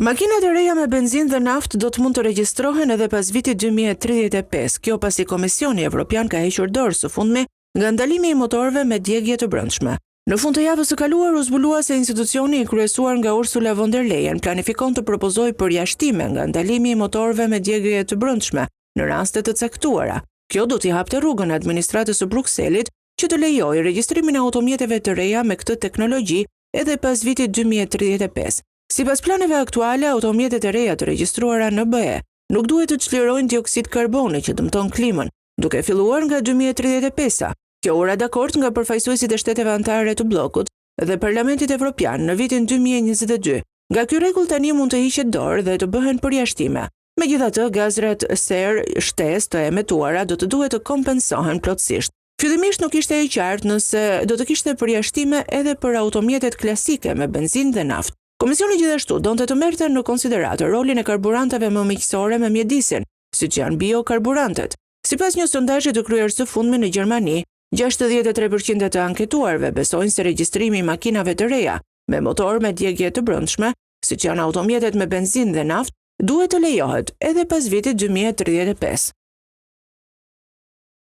Makinat e reja me benzinë dhe naftë do të mund të regjistrohen edhe pas vitit 2035, kjo pasi Komisioni Evropian ka hequr dorë së fundmi nga ndalimi i motorëve me djegie të brendshme. Në fund të javës së kaluar u zbulua se institucioni i kryesuar nga Ursula von der Leyen planifikon të propozojë përjashtime nga ndalimi i motorëve me djegie të brendshme në raste të caktuara. Kjo do t'i hapte rrugën administratës së Brukselit që të lejojë regjistrimin e automjeteve të reja me këtë teknologji edhe pas vitit 2035. Sipas planeve aktuale, automjetet e reja të regjistruara në BE nuk duhet të çlirojnë dioksid karboni që dëmton klimën, duke filluar nga 2035-a. Kjo u ra dakord nga përfaqësuesit e shteteve anëtare të bllokut dhe Parlamentit Evropian në vitin 2022. Nga ky rregull tani mund të hiqet dorë dhe të bëhen përjashtime. Megjithatë, gazrat serë shtesë të emetuara do të duhet të kompensohen plotësisht. Fillimisht nuk ishte e qartë nëse do të kishte përjashtime edhe për automjetet klasike me benzinë dhe naftë. Komisioni gjithashtu donte të merrte në konsideratë rolin e karburanteve më miqësore me mjedisin, siç janë biokarburantet. Sipas një sondazhi të kryer së fundmi në Gjermani, 63% e të anketuarve besojnë se regjistrimi i makinave të reja me motor me djegie të brendshme, siç janë automjetet me benzinë dhe naftë, duhet të lejohet edhe pas vitit 2035.